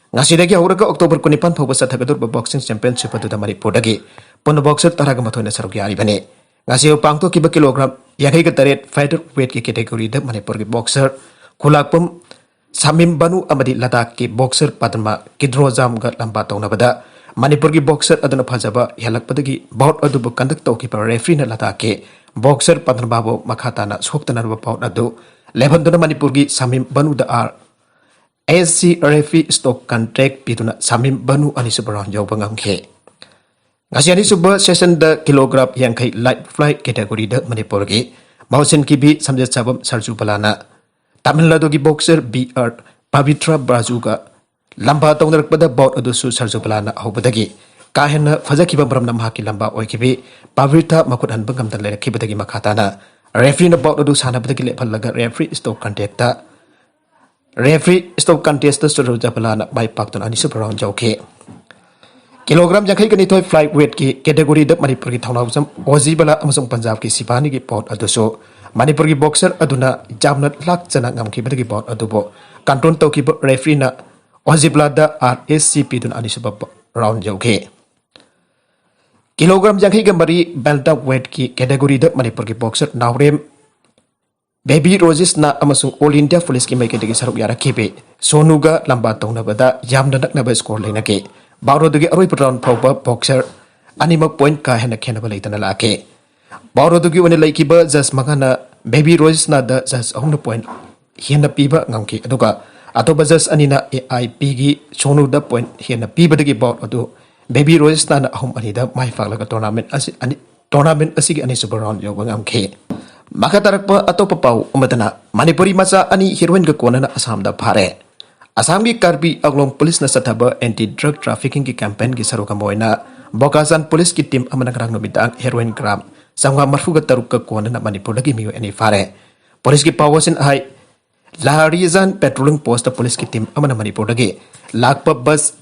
ꯉꯁꯤꯗꯒꯤ ꯍꯧꯔꯒ ꯑꯣꯛꯇꯣꯕꯔ ꯀꯨꯟꯅꯤꯄꯥꯟ ꯐꯥꯎꯕ ꯆꯠꯊꯒꯗꯧꯔꯤꯕ ꯕꯣꯛꯁꯤꯡ ꯆꯦꯝꯄꯤꯌꯟꯁꯤꯞ ꯑꯗꯨꯗ ꯃꯅꯤꯄꯨꯔꯗꯒꯤ ꯄꯨꯟꯅ ꯕꯣꯛꯁꯔ ꯇꯔꯥꯒ ꯃꯥꯊꯣꯏꯅ ꯁꯔꯨꯛ ꯌꯥꯔꯤꯕꯅꯤ꯫ ꯉꯁꯤ ꯄꯥꯡꯊꯣꯛꯈꯤꯕ ꯀꯤꯂꯣꯒ꯭ꯔꯥꯝ ꯌꯥꯡꯈꯩꯒ ꯇꯔꯦꯠ ꯐꯦꯗꯔ ꯋꯦꯠꯀꯤ ꯀꯦꯇꯦꯒꯣꯔꯤꯗ ꯃꯅꯤꯄꯨꯔꯒꯤ ꯕꯣꯛꯁꯔ ꯈꯨꯂꯥꯛꯄꯝ ꯁꯥꯃꯤꯝ ꯕꯅꯨ ꯑꯃꯗꯤ ꯂꯗꯥꯈꯀꯤ ꯕꯣꯛꯁꯔ ꯄꯗꯃ ꯀꯤꯗ꯭ꯔꯣꯖꯥꯝꯒ ꯂꯝꯕꯥ ꯇꯧꯅꯕꯗ ꯃꯅꯤꯄꯨꯔꯒꯤ ꯕꯣꯛꯁꯔ ꯑꯗꯨꯅ ꯐꯖꯕ ꯍꯦꯜꯂꯛꯄꯗꯒꯤ ꯕꯥꯎꯠ ꯑꯗꯨꯕꯨ ꯀꯟꯗꯛ ꯇꯧꯈꯤꯕ ꯔꯦꯐ꯭ꯔꯤꯅ ꯂꯗꯥꯈꯀꯤ ꯕꯣꯛꯁꯔ ꯄꯗꯃꯕꯨ ꯃꯈꯥ ꯇꯥꯅ ꯁꯣꯛꯇꯅꯕ ꯕꯥꯎꯠ ꯑꯗꯨ ꯂꯦꯞꯍꯟꯗꯨꯅ ꯃꯅꯤꯄꯨꯔꯒꯤ ꯁꯥꯃꯤꯝ ꯕꯅꯨꯗ R S C referee stock contract ꯄꯤꯗꯨꯅ ꯁꯥꯃꯤꯝ ꯕꯅꯨ ꯑꯅꯤꯁꯨꯕ ꯔꯥꯎꯟ ꯌꯧꯕ ꯉꯝꯈꯤ꯫ ꯉꯁꯤ ꯑꯅꯤꯁꯨꯕ ꯁꯦꯁꯟꯗ ꯀꯤꯂꯣꯒ꯭ꯔꯥꯝ ꯌꯥꯡꯈꯩ ꯂꯥꯏꯠ ꯐ꯭ꯂꯥꯏ ꯀꯦꯇꯦꯒꯣꯔꯤꯗ ꯃꯅꯤꯄꯨꯔꯒꯤ ꯃꯍꯨꯠ ꯁꯤꯟꯈꯤꯕꯤ ꯁꯝꯖꯦꯠ ꯁꯥꯕꯝ ꯁꯔꯖꯨ ꯕꯂꯥꯅ ꯇꯥꯃꯤꯜ ꯅꯥꯗꯨꯒꯤ ꯕꯣꯛꯁꯔ ꯕꯤ ꯑꯥꯔ ꯄꯕꯤꯇ꯭ꯔ ꯕ꯭ꯔꯥꯖꯨꯒ ꯂꯝꯕꯥ ꯇꯧꯅꯔꯛꯄꯗ ꯕꯥꯎꯠ ꯑꯗꯨꯁꯨ ꯁꯔꯖꯨ ꯕꯂꯥꯅ ꯑꯍꯧꯕꯗꯒꯤ ꯀꯥ ꯍꯦꯟꯅ ꯐꯖꯈꯤꯕ ꯃꯔꯝꯅ ꯃꯍꯥꯛꯀꯤ ꯂꯝꯕꯥ ꯑꯣꯏꯈꯤꯕꯤ ꯄꯕꯤꯇ꯭ꯔ ꯃꯈꯨꯠ ꯍꯟꯕ ꯉꯝꯗꯅ ꯂꯩꯔꯛꯈꯤꯕꯗꯒꯤ ꯃꯈꯥ ꯇꯥꯅ ꯔꯦꯐ꯭ꯔꯤꯅ ꯕꯥꯎꯠ ꯑꯗꯨ ꯁꯥꯟꯅꯕꯗꯒꯤ ꯂꯦꯞꯍꯜꯂꯒ referee stop contest referee stop contest Sarju ꯕꯂꯥꯅ ꯃꯥꯏ ꯄꯥꯛꯇꯨꯅ ꯑꯅꯤꯁꯨꯕ ꯔꯥꯎꯟ ꯌꯧꯈꯤ꯫ ꯀꯤꯂꯣꯒ꯭ꯔꯥꯝ ꯌꯥꯡꯈꯩꯒ ꯅꯤꯊꯣꯏ ꯐ꯭ꯂꯥꯏꯠ ꯋꯦꯠꯀꯤ ꯀꯦꯇꯦꯒꯣꯔꯤꯗ ꯃꯅꯤꯄꯨꯔꯒꯤ ꯊꯧꯅꯥꯎꯖꯝ ꯑꯣꯖꯤ ꯕꯂꯥ ꯑꯃꯁꯨꯡ ꯄꯟꯖꯥꯕꯀꯤ ꯁꯤꯕꯥꯅꯤꯒꯤ ꯕꯥꯎꯠ ꯑꯗꯨꯁꯨ ꯃꯅꯤꯄꯨꯔꯒꯤ ꯕꯣꯛꯁꯔ ꯑꯗꯨꯅ ꯌꯥꯝꯅ ꯂꯥꯛꯆꯅ ꯉꯝꯈꯤꯕꯗꯒꯤ ꯕꯥꯎꯠ ꯑꯗꯨꯕꯨ ꯀꯟꯇ꯭ꯔꯣꯜ ꯇꯧꯈꯤꯕ ꯔꯦꯐ꯭ꯔꯤꯅ ꯑꯣꯖꯤ ꯕꯂꯥꯗ ꯑꯥꯔ ꯑꯦꯁ ꯁꯤ ꯄꯤꯗꯨꯅ ꯑꯅꯤꯁꯨꯕ ꯔꯥꯎꯟ ꯌꯧꯈꯤ꯫ ꯀꯤꯂꯣꯒ꯭ꯔꯥꯝ ꯌꯥꯡꯈꯩꯒ ꯃꯔꯤ ꯕꯦꯟꯇꯝ ꯋꯦꯠꯀꯤ ꯀꯦꯇꯦꯒꯣꯔꯤꯗ ꯃꯅꯤꯄꯨꯔꯒꯤ ꯕꯣꯛꯁꯔ ꯅꯥꯎꯔꯦꯝ ꯕꯦꯕꯤ ꯔꯣꯖꯤꯁꯅ ꯑꯃꯁꯨꯡ ꯑꯣꯜ ꯏꯟꯗꯤꯌꯥ ꯄꯨꯂꯤꯁꯀꯤ ꯃꯥꯏꯀꯩꯗꯒꯤ ꯁꯔꯨꯛ ꯌꯥꯔꯛꯈꯤꯕꯤ ꯁꯣꯅꯨꯒ ꯂꯝꯕꯥ ꯇꯧꯅꯕꯗ ꯌꯥꯝꯅ ꯅꯛꯅꯕ ꯁ꯭ꯀꯣꯔ ꯂꯩꯅꯈꯤ꯫ ꯕꯥꯎꯠ ꯑꯗꯨꯒꯤ ꯑꯔꯣꯏꯕ ꯔꯥꯎꯟ ꯐꯥꯎꯕ ꯕꯣꯛꯁꯔ ꯑꯅꯤꯃꯛ ꯄꯣꯏꯟꯠ ꯀꯥ ꯍꯦꯟꯅ ꯈꯦꯠꯅꯕ ꯂꯩꯇꯅ ꯂꯥꯛꯈꯤ꯫ ꯕꯥꯎꯠ ꯑꯗꯨꯒꯤ ꯑꯣꯏꯅ ꯂꯩꯈꯤꯕ ꯖꯖ ꯃꯉꯥꯅ ꯕꯦꯕꯤ ꯔꯣꯖꯤꯁꯅꯥꯗ ꯖꯖ ꯑꯍꯨꯝꯅ ꯄꯣꯏꯟꯠ ꯍꯦꯟꯅ ꯄꯤꯕ ꯉꯝꯈꯤ, ꯑꯗꯨꯒ ꯑꯇꯣꯞꯄ ꯖꯖ ꯑꯅꯤꯅ ꯑꯦ ꯑꯥꯏ ꯄꯤꯒꯤ ꯁꯣꯅꯨꯗ ꯄꯣꯏꯟꯠ ꯍꯦꯟꯅ ꯄꯤꯕꯗꯒꯤ ꯕꯥꯎꯠ ꯑꯗꯨ ꯕꯦꯕꯤ ꯔꯣꯖꯤꯁꯅꯥꯅ ꯑꯍꯨꯝ ꯑꯅꯤꯗ ꯃꯥꯏ ꯄꯥꯛꯂꯒ ꯇꯣꯔꯅꯥꯃꯦꯟꯠ ꯑꯁꯤ ꯑꯅꯤ, ꯇꯣꯔꯅꯥꯃꯦꯟꯠ ꯑꯁꯤꯒꯤ ꯑꯅꯤꯁꯨꯕ ꯔꯥꯎꯟ ꯌꯧꯕ ꯉꯝꯈꯤ꯫ ꯃꯈꯥ ꯇꯥꯔꯛꯄ ꯑꯇꯣꯞꯄ ꯄꯥꯎ ꯑꯃꯗꯅ ꯃꯅꯤꯄꯨꯔꯤ ꯃꯆꯥ ꯑꯅꯤ ꯍꯦꯔꯣꯏꯟꯒ ꯀꯣꯟꯅꯅ ꯑꯁꯥꯝꯗ ꯐꯥꯔꯦ꯫ ꯑꯁꯥꯝꯒꯤ ꯀꯥꯔꯕꯤ ꯑꯪꯂꯣꯡ ꯄꯨꯂꯤꯁꯅ ꯆꯠꯊꯕ ꯑꯦꯟꯇꯤ ꯗ꯭ꯔꯒ ꯇ꯭ꯔꯥꯐꯤꯀꯤꯡꯒꯤ ꯀꯦꯝꯄꯦꯟꯒꯤ ꯁꯔꯨꯛ ꯑꯃ ꯑꯣꯏꯅ ꯕꯣꯀꯥꯖꯥꯟ ꯄꯨꯂꯤꯁꯀꯤ ꯇꯤꯝ ꯑꯃꯅ ꯉꯔꯥꯡ ꯅꯨꯃꯤꯗꯥꯡ ꯍꯦꯔꯣꯏꯟ ꯒ꯭ꯔꯥꯝ ꯆꯥꯝꯃꯉꯥ ꯃꯔꯤꯐꯨꯒ ꯇꯔꯨꯛꯀ ꯀꯣꯟꯅꯅ ꯃꯅꯤꯄꯨꯔꯗꯒꯤ ꯃꯤꯑꯣꯏ ꯑꯅꯤ ꯐꯥꯔꯦ꯫ ꯄꯨꯂꯤꯁꯀꯤ ꯄꯥꯎ ꯑꯁꯤꯅ ꯍꯥꯏ, ꯂꯥꯔꯤꯖꯥꯟ ꯄꯦꯇ꯭ꯔꯣꯂꯤꯡ ꯄꯣꯁꯇ ꯄꯨꯂꯤꯁꯀꯤ ꯇꯤꯝ ꯑꯃꯅ ꯃꯅꯤꯄꯨꯔꯗꯒꯤ ꯂꯥꯛꯄ bus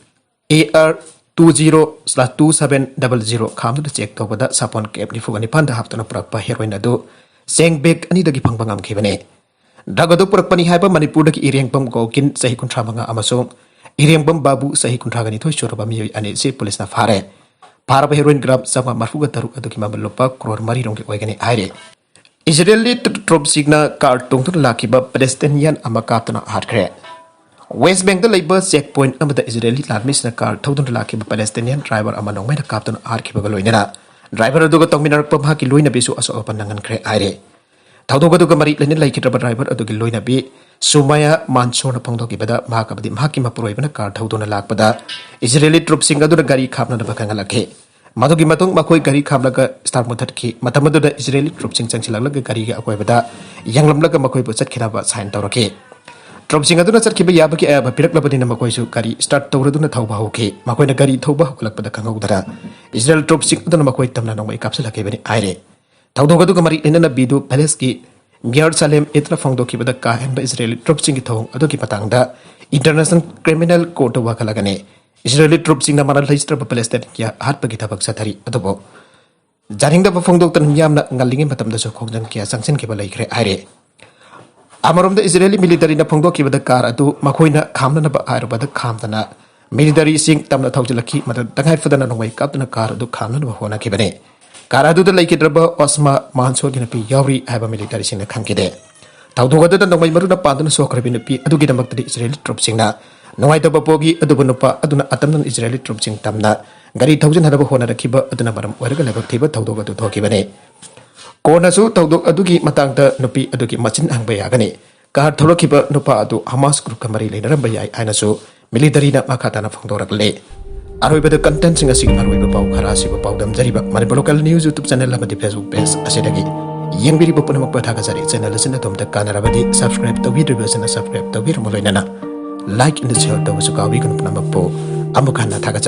A R two zero slash two seven double zero ꯈꯥꯝꯗꯨꯅ ꯆꯦꯛ ꯇꯧꯕꯗ ꯁꯥꯄꯣꯟ ꯀꯦꯞ ꯅꯤꯐꯨꯒ ꯅꯤꯄꯥꯟꯗ ꯍꯥꯞꯇꯨꯅ ꯄꯨꯔꯛꯄ ꯍꯦꯔꯣꯏꯟ ꯑꯗꯨ ꯆꯦꯡ ꯕꯦꯒ ꯑꯅꯤꯗꯒꯤ ꯐꯪꯕ ꯉꯝꯈꯤꯕꯅꯤ꯫ ꯗ꯭ꯔꯒ ꯑꯗꯨ ꯄꯨꯔꯛꯄꯅꯤ ꯍꯥꯏꯕ ꯃꯅꯤꯄꯨꯔꯗꯒꯤ ꯏꯔꯦꯡꯕꯝ ꯒꯣꯀꯤꯟ, ꯆꯍꯤ ꯀꯨꯟꯊ꯭ꯔꯥ ꯃꯉꯥ, ꯑꯃꯁꯨꯡ ꯏꯔꯦꯡꯕꯝ ꯕꯥꯕꯨ, ꯆꯍꯤ ꯀꯨꯟꯊ꯭ꯔꯥꯒ ꯅꯤꯊꯣꯏ ꯁꯨꯔꯕ ꯃꯤꯑꯣꯏ ꯑꯅꯤ ꯑꯁꯤ ꯄꯨꯂꯤꯁꯅ ꯐꯥꯔꯦ꯫ ꯐꯥꯔꯕ ꯍꯦꯔꯣꯏꯟ ꯒ꯭ꯔꯥꯝ ꯆꯥꯝꯃꯉꯥ ꯃꯔꯤꯐꯨꯒ ꯇꯔꯨꯛ ꯑꯗꯨꯒꯤ ꯃꯃꯜ ꯂꯨꯄꯥ ꯀ꯭ꯔꯣꯔ ꯃꯔꯤ ꯔꯣꯝꯒꯤ ꯑꯣꯏꯒꯅꯤ ꯍꯥꯏꯔꯤ꯫ ꯏꯖꯔꯦꯂꯤ ꯇ꯭ꯔꯨꯞꯁꯤꯡꯅ ꯀꯥꯔ ꯇꯣꯡꯗꯨꯅ ꯂꯥꯛꯈꯤꯕ ꯄꯦꯂꯦꯁꯇꯤꯅꯤꯌꯥꯟ ꯑꯃ ꯀꯥꯞꯇꯨꯅ ꯍꯥꯠꯈ꯭ꯔꯦ꯫ ꯋꯦꯁ ꯕꯦꯡꯛꯇ ꯂꯩꯕ ꯆꯦꯛ ꯄꯣꯏꯟꯠ ꯑꯃꯗ ꯏꯖꯔꯦꯂꯤ ꯂꯥꯟꯃꯤꯁꯤꯡꯅ ꯀꯥꯔ ꯊꯧꯗꯨꯅ ꯂꯥꯛꯈꯤꯕ ꯄꯦꯂꯦꯁꯇꯤꯅꯤꯌꯥꯟ ꯗ꯭ꯔꯥꯏꯚꯔ ꯑꯃ ꯅꯣꯡꯃꯩꯅ ꯀꯥꯞꯇꯨꯅ ꯍꯥꯠꯈꯤꯕꯒ ꯂꯣꯏꯅꯅ ꯗ꯭ꯔꯥꯏꯚꯔ ꯑꯗꯨꯒ ꯇꯧꯃꯤꯟꯅꯔꯛꯄ ꯃꯍꯥꯛꯀꯤ ꯂꯣꯏꯅꯕꯤꯁꯨ ꯑꯁꯣꯛ ꯑꯄꯟ ꯅꯪꯍꯟꯈ꯭ꯔꯦ ꯍꯥꯏꯔꯤ꯫ ꯊꯧꯗꯣꯛ ꯑꯗꯨꯒ ꯃꯔꯤ ꯂꯩꯅ ꯂꯩꯈꯤꯗ꯭ꯔꯕ ꯗ꯭ꯔꯥꯏꯚꯔ ꯑꯗꯨꯒꯤ ꯂꯣꯏꯅꯕꯤ ꯁꯨꯃꯥꯌꯥ ꯃꯥꯟꯁꯣꯔꯅ ꯐꯣꯡꯗꯣꯛꯈꯤꯕꯗ, ꯃꯍꯥꯛ ꯑꯃꯗꯤ ꯃꯍꯥꯛꯀꯤ ꯃꯄꯨꯔꯣꯏꯕꯅ ꯀꯥꯔ ꯊꯧꯗꯨꯅ ꯂꯥꯛꯄꯗ ꯏꯖꯔꯦꯂꯤ ꯇ꯭ꯔꯨꯞꯁꯤꯡ ꯑꯗꯨꯅ ꯒꯥꯔꯤ ꯈꯥꯝꯅꯅꯕ ꯈꯪꯍꯜꯂꯛꯈꯤ꯫ ꯃꯗꯨꯒꯤ ꯃꯇꯨꯡ ꯃꯈꯣꯏ ꯒꯥꯔꯤ ꯈꯥꯝꯂꯒ start ꯃꯨꯊꯠꯈꯤ꯫ ꯃꯇꯝ ꯑꯗꯨꯗ ꯏꯖꯔꯦꯂꯤ troops ꯁꯤꯡ ꯆꯪꯁꯤꯜꯂꯛꯂꯒ ꯒꯥꯔꯤꯒꯤ ꯑꯀꯣꯏꯕꯗ ꯌꯦꯡꯂꯝꯂꯒ ꯃꯈꯣꯏꯕꯨ ꯆꯠꯈꯤꯅꯕ sign ꯇꯧꯔꯛꯈꯤ꯫ Troops ꯁꯤꯡ ꯑꯗꯨꯅ ꯆꯠꯈꯤꯕ ꯌꯥꯕꯒꯤ ꯑꯌꯥꯕ ꯄꯤꯔꯛꯂꯕꯅꯤꯅ ꯃꯈꯣꯏꯁꯨ ꯒꯥꯔꯤ start ꯇꯧꯔꯗꯨꯅ ꯊꯧꯕ ꯍꯧꯈꯤ꯫ ꯃꯈꯣꯏꯅ ꯒꯥꯔꯤ ꯊꯧꯕ ꯍꯧꯒꯠꯂꯛꯄꯗ ꯈꯪꯍꯧꯗꯅ ꯏꯖꯔꯦꯜ troops ꯁꯤꯡ ꯑꯗꯨꯅ ꯃꯈꯣꯏ ꯇꯝꯅ ꯅꯣꯡꯃꯩ ꯀꯥꯞꯁꯤꯜꯂꯛꯈꯤꯕꯅꯤ ꯍꯥꯏꯔꯦ꯫ ꯊꯧꯗꯣꯛ ꯑꯗꯨꯒ ꯃꯔꯤ ꯂꯩꯅꯅ ꯕꯤꯗꯨ ꯄꯦꯂꯦꯁꯀꯤ ꯃꯤꯌꯔ ꯁꯥꯂꯦꯝ ꯏꯠꯅ ꯐꯣꯡꯗꯣꯛꯈꯤꯕꯗ ꯀꯥ ꯍꯦꯟꯕ ꯏꯖꯔꯦꯂꯤ troops ꯁꯤꯡꯒꯤ ꯊꯧꯑꯣꯡ ꯑꯗꯨꯒꯤ ꯃꯇꯥꯡꯗ International Criminal Court ꯇ ꯋꯥꯀꯠꯂꯒꯅꯤ꯫ ꯏꯖꯔꯦꯂꯤ troops ꯁꯤꯡꯅ ꯃꯔꯥꯜ ꯂꯩꯖꯗ꯭ꯔꯕ ꯄꯦꯂꯦꯁꯇꯥꯏꯟꯒꯤ ꯍꯥꯠꯄꯒꯤ ꯊꯕꯛ ꯆꯠꯊꯔꯤ, ꯑꯗꯨꯕꯨ ꯌꯥꯅꯤꯡꯗꯕ ꯐꯣꯡꯗꯣꯛꯇꯅ ꯃꯤꯌꯥꯝꯅ ꯉꯜꯂꯤꯉꯩ ꯃꯇꯝꯗꯁꯨ ꯈꯣꯡꯖꯪ ꯀꯌꯥ ꯆꯪꯁꯤꯟꯈꯤꯕ ꯂꯩꯈ꯭ꯔꯦ ꯍꯥꯏꯔꯦ꯫ ꯑꯃꯔꯣꯝꯗ ꯏꯖꯔꯦꯂꯤ military ꯅ ꯐꯣꯡꯗꯣꯛꯈꯤꯕꯗ ꯀꯥꯔ ꯑꯗꯨ ꯃꯈꯣꯏꯅ ꯈꯥꯝꯅꯅꯕ ꯍꯥꯏꯔꯨꯕꯗ ꯈꯥꯝꯗꯅ military ꯁꯤꯡ ꯇꯝꯅ ꯊꯧꯖꯤꯜꯂꯛꯈꯤ꯫ ꯃꯗꯨꯗ ꯇꯉꯥꯏ ꯐꯗꯅ ꯅꯣꯡꯃꯩ ꯀꯥꯞꯇꯨꯅ ꯀꯥꯔ ꯑꯗꯨ ꯈꯥꯝꯅꯅꯕ ꯍꯣꯠꯅꯈꯤꯕꯅꯤ꯫ ꯀꯥꯔ ꯑꯗꯨꯗ ꯂꯩꯈꯤꯗ꯭ꯔꯕ ꯑꯣꯁꯃꯥ ꯃꯥꯟꯁꯣꯔꯒꯤ ꯅꯨꯄꯤ ꯌꯥꯎꯔꯤ ꯍꯥꯏꯕ military ꯁꯤꯡꯅ ꯈꯪꯈꯤꯗꯦ꯫ ꯊꯧꯗꯣꯛ ꯑꯗꯨꯗ ꯅꯣꯡꯃꯩ ꯃꯔꯨꯅ ꯄꯥꯟꯗꯨꯅ ꯁꯣꯛꯈ꯭ꯔꯕꯤ ꯅꯨꯄꯤ ꯑꯗꯨꯒꯤꯗꯃꯛꯇꯗꯤ ꯏꯖꯔꯦꯂꯤ troops ꯁꯤꯡꯅ ꯅꯨꯡꯉꯥꯏꯇꯕ ꯄꯣꯛꯏ, ꯑꯗꯨꯕꯨ ꯅꯨꯄꯥ ꯑꯗꯨꯅ ꯑꯇꯝꯅꯅ ꯏꯖꯔꯦꯂꯤ troops ꯁꯤꯡ ꯇꯝꯅ ꯒꯥꯔꯤ ꯊꯧꯖꯤꯟꯅꯅꯕ ꯍꯣꯠꯅꯔꯛꯈꯤꯕ ꯑꯗꯨꯅ ꯃꯔꯝ ꯑꯣꯏꯔꯒ ꯂꯥꯏꯕꯛ ꯊꯤꯕ ꯊꯧꯗꯣꯛ ꯑꯗꯨ ꯊꯣꯛꯈꯤꯕꯅꯤ꯫ ꯀꯣꯟꯅꯁꯨ ꯊꯧꯗꯣꯛ ꯑꯗꯨꯒꯤ ꯃꯇꯥꯡꯗ ꯅꯨꯄꯤ ꯑꯗꯨꯒꯤ ꯃꯆꯤꯟ ꯍꯪꯕ ꯌꯥꯒꯅꯤ꯫ ꯀꯥꯔ ꯊꯧꯔꯛꯈꯤꯕ ꯅꯨꯄꯥ ꯑꯗꯨ ꯍꯃꯥꯁ group ꯀ ꯃꯔꯤ ꯂꯩꯅꯔꯝꯕ ꯌꯥꯏ ꯍꯥꯏꯅꯁꯨ military ꯅ ꯃꯈꯥ ꯇꯥꯅ ꯐꯣꯡꯗꯣꯔꯛꯂꯦ꯫ ꯑꯔꯣꯏꯕꯗ content ꯁꯤꯡ ꯑꯁꯤꯒꯤ ꯃꯔꯨꯑꯣꯏꯕ ꯄꯥꯎ ꯈꯔ ꯑꯁꯤꯕꯨ ꯄꯥꯎꯗꯝꯖꯔꯤꯕ Manipur Local News YouTube channel ꯑꯃꯗꯤ Facebook page ꯑꯁꯤꯗꯒꯤ ꯌꯦꯡꯕꯤꯔꯤꯕ ꯄꯨꯝꯅꯃꯛꯄꯨ ꯊꯥꯒꯠꯆꯔꯤ꯫ Channel ꯑꯁꯤꯅ ꯑꯗꯣꯝꯗ ꯀꯥꯟꯅꯔꯕꯗꯤ subscribe ꯇꯧꯕꯤꯗ꯭ꯔꯤꯕ ꯑꯁꯤꯅ subscribe ꯇꯧꯕꯤꯔꯝꯕ ꯂꯣꯏꯅꯅ like and share ꯇꯧꯕꯁꯨ ꯀꯥꯎꯕꯤꯒꯅꯨ꯫ ꯄꯨꯝꯅꯃꯛꯄꯨ ꯑꯃꯨꯛ ꯍꯟꯅ ꯊꯥꯒꯠꯆꯔꯤ꯫